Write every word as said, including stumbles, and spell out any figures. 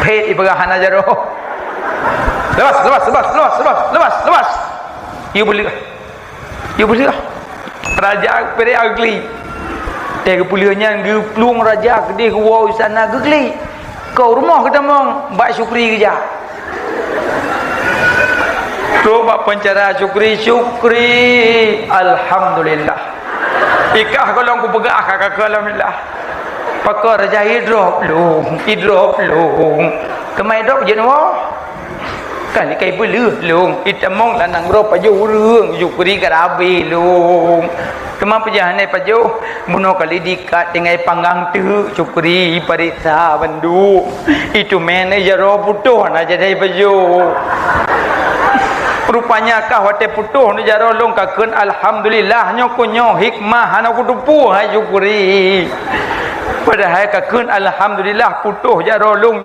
Phét ipeugah hana jaroe. Leubas, leubas, leubas, leubas, leubas, leubas, leubas. Yue beuleueh. Yue beuleueh. Raja pirek geuklik. Teuh geupeuleueh nyan geuplueng raja keudeh geuwoe istana geuklik. Keu rumoh geutamong bak Syukri geujak. Trok bak peuncara Syukri, "Syukri, alhamdulillah. Ikah gohlom kupeugah ka, ka, ka alhamdulillah." Pakon raja idrop lông, idrop lông. Teuma idrop jeuet woe. Kan ikai beuleueh lông, itamong lanang droe pajoh ureueng, Syukri ka rabe lông. Teuma peujah hana pajoh, bunoe kali diikat tinggai panggang teuk, Syukri ipareksa bandum. Itu meunan jaroe putôh na jadi pajoh. Rupanya kah watèe putôh na jaroe lông ka kheun alhamdulillah, nyoe keuh nyoe hikmah hana kuteupeue hai Syukri. Padahai ka kheun alhamdulillah putôh jaroe lông